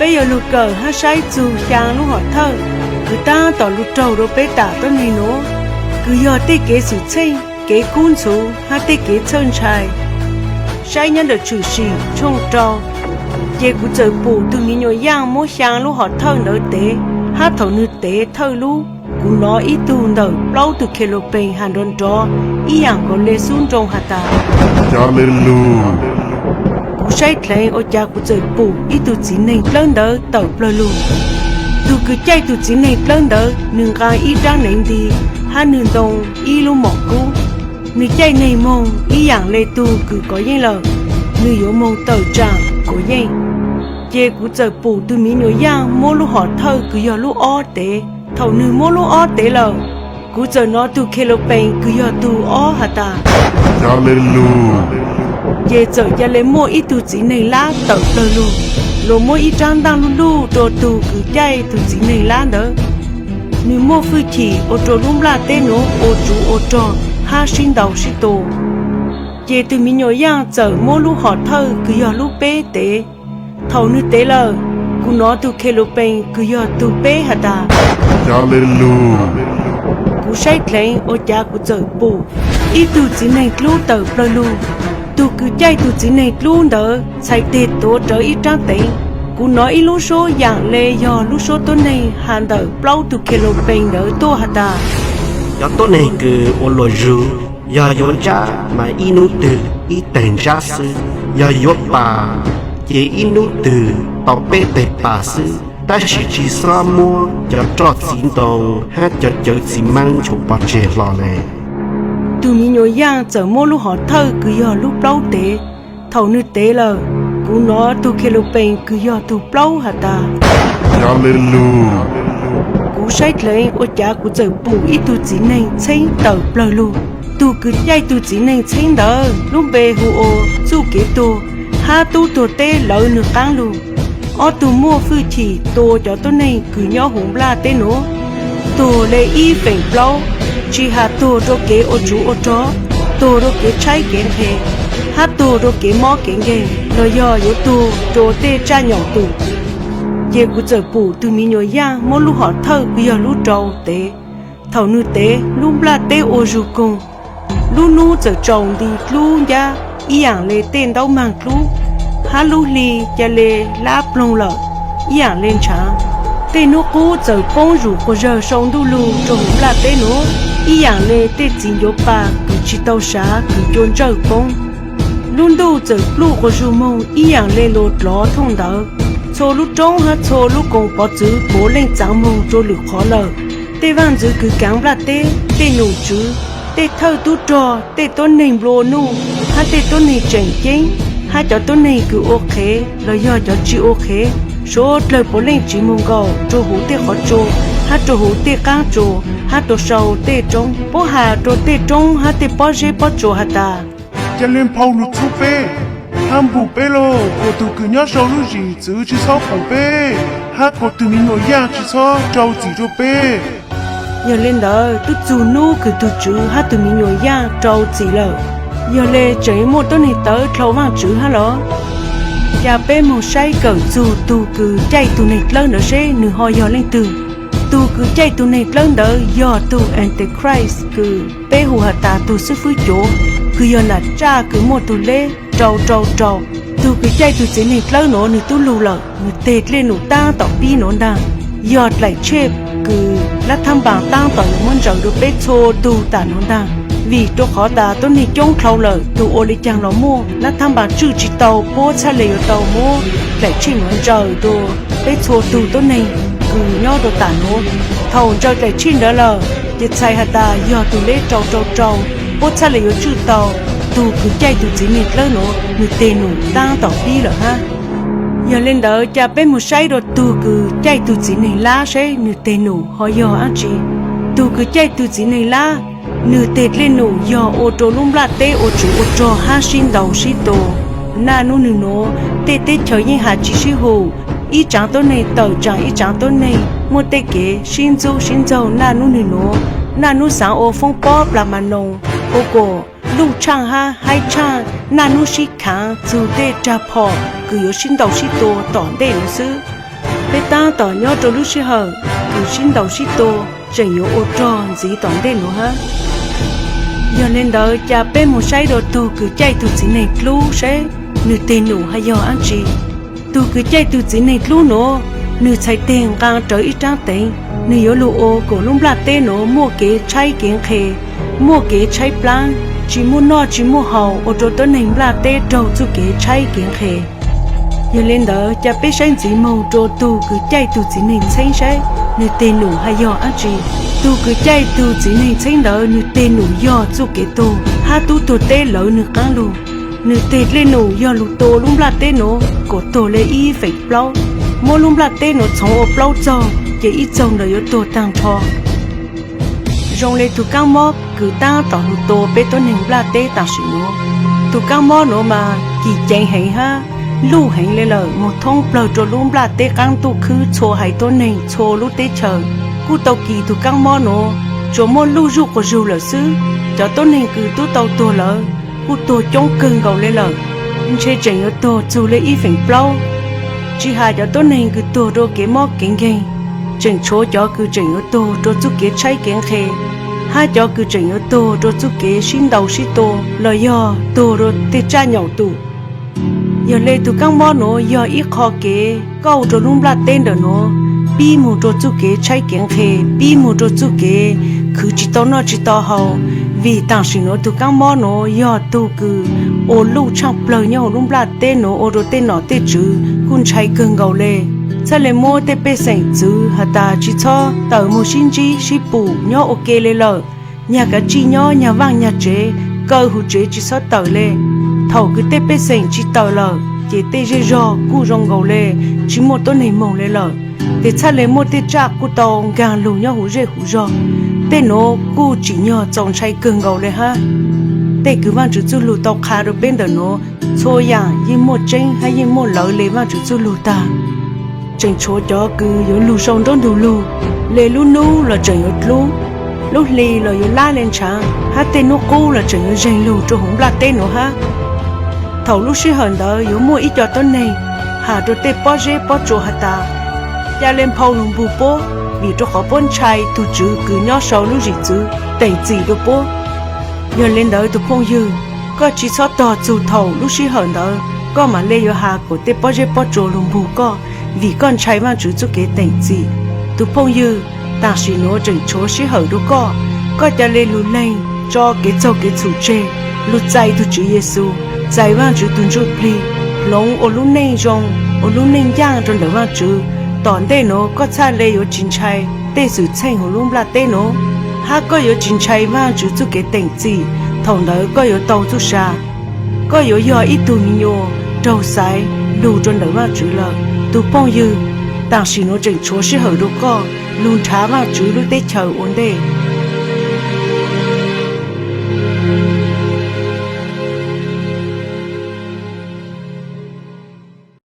Peb yuav lug kawm hab saib txug xyaa lub hom thawj kws taab tom lug raug rua peb tam tuab neeg nuav, kws yog tej kev xwm txheej, kev kub ntxhuv hab tej kev txhawj ntshai. Saib nyob ntawm Tshwm Sim tshooj rau. Ces kuv txawm pum tug miv nyuas yaaj muab xyaa lub hom thawj ntawd tev, hab thaum nwg tev thawj lub, kuv nov ib tug ntawm plaub tug Khenlaupees has nrov nrov ib yaam nkaus le xub nroo has tas, Cov le lug. Kuv saib dleev ua cav kuv txawm pum ib tug txiv neeg dlawb ntawd tawm plawg lug. Tug kws caij tug txiv neeg dlawb ntawd, nwg nqaa ib raab neev nti, hab nwg ntoo ib lub mom kub. Nwg caij neeg moog ib yaam le tug kws kov yeej lawm, nwg yuav moog tawm tsaam kov yeej. Ces kuv txawm pum tug miv nyuas yaaj muab lub hom thawj kws yog lub ob tev. Thaum nwg muab lub ob tev lawm, kuv txawm nov tug Khenlaupees kws yog tug ob has tas, Cov le lug. Ces txawm ca le muaj ib tug txiv neeg lab tawm plawg lug, luas muab ib raab ntaaj luj luj rua tug kws caij tug txiv neeg lab ntawd. Nwg muaj fwj chim ua rua lub nplaj teb nuav ua tsuv ua rog hab sib ntaus sib tua. Ces tug miv nyuas yaaj txawm muab lub hom thawj kws yog lub peb tev. Thaum nwg tev lawm, kuv nov tug Khenlaupees kws yog tug peb has tas, Cov le lug. Kuv saib dleev ua cav kuv txawm pum ib tug txiv neeg dlub tawm plawg lug. Tug kws caij tug txiv neeg dlub ntawd txhais teg tuav rawv ib raab teev. Kuv nov ib lub suab yaam le yog lub suab tuab neeg has ntawm plaub tug Khenlaupees ntawd tuaj has tas, Cov tuab neeg kws ua luam zug, yog yuav ntsab mas ib nub twg ib teg ntsab xwb, yog yuav pas ces ib nub twg tau peb teg pas xwb, tab sis tsi xob muab cov roj txiv ntoo hab cov cawv txiv meeb nchuav pov tseg hlo le. Tug miv nyuas yaaj txawm muab lub hom thawj kws yog lub plaub tev. Thaum nwg tev lawm, kuv nov tug Khenlaupees kws yog tug plaub has tas, Cov le lug. Kuv saib dleev ua cav kuv txawm pum ib tug txiv neeg txheeb tawm plawg lug. Tug kws caij tug txiv neeg txheeb ntawd lub npe hu ua Txuj Kev Tuag, hab tub tuag teb lawv nwg qaab lug. Ob tug muaj fwj chim tua cov tuab neeg kws nyob huv nplaj teb nuav, tuag le ib feem plaub, tsi has tuag rua kev ua tsuv ua rog, tuag rua kev tshaib kev nqhe, hab tuag rua kev mob kev nkeeg, los yog yuav tuag rua tej tsaj nyaum tum. Ces kuv txawm pum tug miv nyuas yaaj muab lub hom thawj kws yog lub rau tev. Thaum nwg tev, lub nplaj teb ua zug koog, lub nub txawm tsaus nti dlub ncab ib yaam le tej ntaub maag dlub, hab lub hli ca le lab ploog lawm ib yaam le ntshaav. Tej nub qub txawm poob zuj quas zawg sau ntuj lug rua huv nplaj teb nuav ib yaam le tej txiv ncuav pa kws tsi tau sav kws cua ntsawj poob. Lub ntuj txawm pluj quas zug moog ib yaam le luas dlov thooj ntawv. Txhua lub roob hab txhua lub koom pov txwv puav leej txaav moog rua lwm qhov lawm. Tej vaaj ntxwv kws kaav nplaj teb, tej nom tswv, tej thawj tub rog, tej tuab neeg nplua nuj, hab tej tuab neeg tseem ceeb, hab cov tuab neeg kws ua qhev los yog cov tsi ua qhev, suav dlawg puav leej tsiv moog nkaus rua huv tej qhov tsua, hab rua huv tej qaab tsua, hab rua sau tej roob, puab has rua tej roob hab tej pob zeb pob tsuas has tas, Ca le nphau lug txhub peb, hab npum peb lauj, kuas tug kws nyob sau lub zim txwv tsi xob pum peb, hab kuas tug miv nyuas yaaj tsi xob rau txim rua peb. Yog le ntawd, tub txug nub kws tug tswv hab tug miv nyuas yaaj rau txim lawm, yog le tseem muaj tuab neeg tawv dlhau Vaajtswv hab los? Ca peb moog saib kawm txug tug kws caij tug neeg dlawb ntawd seb nwg ho yog leej twg. Tug kws caij tug neeg dlawb ntawd yog tug Antichrist kws peb hu has tas tug xwb fwb cuav, kws yog nam tsaj kws muaj tug leb rau rau rau. Tug kws caij tug txiv neeg dlawb nuav nwg tub lug lawm, nwg teg dlej num taab tom pib nuav ntaag. Yog dlaim tshej kws lab thab npaas taab tom yuav muab ntsaws rua peb txhua tug tam nuav ntaag. Vim rua qhov tas tuab neeg coob dlhau lawm, tug ua le caag los muaj, lab thab npaas tswj tsi tau, puab txhaj le yuav tau muab dlaim tshej nuav ntsaws rua peb txhua tug tuab neeg kws nyob rua tam nuav. Thaum ntsaws dlaim tshej ntawd lawm, ces txhais has tas yog tug leb rau rau rau, puab txhaj le yuav tswj tau tug kws caij tug txiv neeg dlawb nuav nwg teg num taab tom pib lawm hab. Yog le ntawd, ca peb moog saib rua tug kws caij tug txiv neeg lab seb nwg teg num ho yog dlaab tsi. Tug kws caij tug txiv neeg lab, nwg teg dlej num yog ua rua lub nplaj teb ua tsuv ua rog hab sib ntaus sib tua. Naj nub nwg nuav, tej teb chaws yeej has tsi sib hum, ib tsaav tuab neeg tawm tsaam ib tsaav tuab neeg, muaj tej kev sib ntxub sib ntxaug naj nub nwg nuav. Naj nub xaav ua foob pob plas mas noos, ua kuas luj tshaaj hab haib tshaaj, naj nub sib khaav txug tej rag phom kws yuav sib ntaus sib tua tom ntej nuav xwb. Peb tab tom nyob rau lub sij hawm kws sib ntaus sib tua tseem yuav ua rog ntxiv tom ntej nuav hab. Yog le ntawd, ca peb moog saib dua tug kws caij tug txiv neeg dlub saib nwg teg num hab yog dlaab tsi. Tug kws caij tug txiv neeg dlub nuav, nwg txhais teg nqaa rawv ib raab teev, nwg yuav lug ua kuas lub nplaj teb nuav muaj kev tshaib kev nqhe, muaj kev tshaib plaab, tsi muaj noj tsi muaj haus, ua rua tuab neeg nplaj teb raug txuj kev tshaib kev nqhe. Yog le ntawd, ca peb saib ntxiv moog rua tug kws caij tug txiv neeg txheeb saib nwg teg num hab yog dlaab tsi. Tug kws caij tug txiv neeg txheeb ntawd, nwg teg num yog txuj kev tuag hab tub tuag teb lawv nwg qaab lug. Nwg teg dlej num yog lug tua lub nplaj teb nuav kuas tuag le ib feem plaub, muab lub nplaj teb nuav txhoov ua plaub txaug, ces ib txaug ntawd yuav tuag taag nrho. Zoo le tug kaab mob kws tab tom lug tua peb tuab neeg nplaj teb tam sim nuav. Tug kaab mob nuav mas kis ceev heev hab luj heev le lawm, moog thoob plawg rua lub nplaj teb qaab ntuj khwb txhua haiv tuab neeg txhua lub teb chaws kuj tau kis tug kaab mob nuav, tsuas muaj luj zuj quas zug lawm xwb. Cov tuab neeg kws tub tau tuag lawm kuj tuag coob kawg nkaus le lawm, ntshe tseem yuav tuag txug le ib feem plaub. Tsi has cov tuab neeg kws tuag rua kev mob kev nkeeg, tseem tshuav cov kws tseem yuav tuag rua txuj kev tshaib kev nqhe, hab cov kws tseem yuav tuag rua txuj kev sib ntaus sib tua los yog tuag rua tej tsaj nyaum tum. Yog le tug kaab mob nuav yog ib qho kev kauj rua lub nplaj teb ntawm nuav, pib moog rua txuj kev tshaib kev nqhe, pib moog rua txuj kev khwv tsi tau noj tsi tau haus. Vim tam sim nuav tug kaab mob nuav yog tug kws ua luj tshaaj plawg nyob huv lub nplaj teb nuav ua rua tej nom tej tswv kuj ntshai kawg nkaus le. Txhaj le muab tej pej xeem txwv has tas tsi txhob tawm moog sib ntsib sib pum nyob ua ke le lawm. Nyag kav tsij nyob nyag vaaj nyag tsev, kaw huv tsev tsi txhob tawm le. Thaum kws tej pej xeem tsi tawm lawm ces tej zej zog kuj zoo nkaus le tsi muaj tuab neeg moog le lawm. Tes txhaj le muaj tej tsaj kuj tau nkaag lug nyob huv zej huv zog. Tej nuav kuj tsim nyog txaus ntshai kawg nkaus le hab. Tej kws Vaajtswv txuj lug tau qha rua peb ntawm nuav, txhua yaam yeej muaj tseeb hab yeej muaj lawv le Vaajtswv txuj lug tag. Tseem tshuav cov kws yuav lug sau nruab ntug lug, le lub nub los tseem yuav dlub, lub hli los yuav lab le ntshaav, hab tej nub qub los tseem yuav zeeg lug rua huv nplaj teb nuav hab. Thaum lub sij hawm ntawd yuav muaj ib co tuab neeg has rua tej pob zeb pob tsua has tas, ca le nphau lug npug puab, vim rua qhov puab ntshai tug Tswv kws nyob sau lub zim txwv teem txim rua puab. Yog le ntawd tug phooj ywg, koj tsi txhob tog txug thaum lub sij hawm ntawd koj mam le yuav has kuas tej pob zeb pob tsua lug npug koj, vim koj ntshai Vaajtswv txuj kev teem txim. Tug phooj ywg, tam sim nuav tseem tshuav sij hawm rua koj, koj ca le lug leeg tso kev txaug kev txhum tseg, lug txais tug Tswv Yexus, txais Vaajtswv tug Ntsuj Plig, hloov ua lub neej zoo, ua lub neej ncaaj rua ntawm Vaajtswv. Tom ntej nuav koj txhaj le yuav tsi ntshai tej xwm txheej huv lub nplaj teb nuav, hab koj yuav tsi ntshai Vaajtswv txuj kev teem txim. Thaum ntawd koj yuav tau txuj sa, koj yuav yog ib tug me nyuam raug xaiv lug rua ntawm Vaajtswv lawm. Tug phooj ywg, tam sim nuav tseem tshuav sij hawm rua koj lug nrhav Vaajtswv lub teb chaws ua ntej.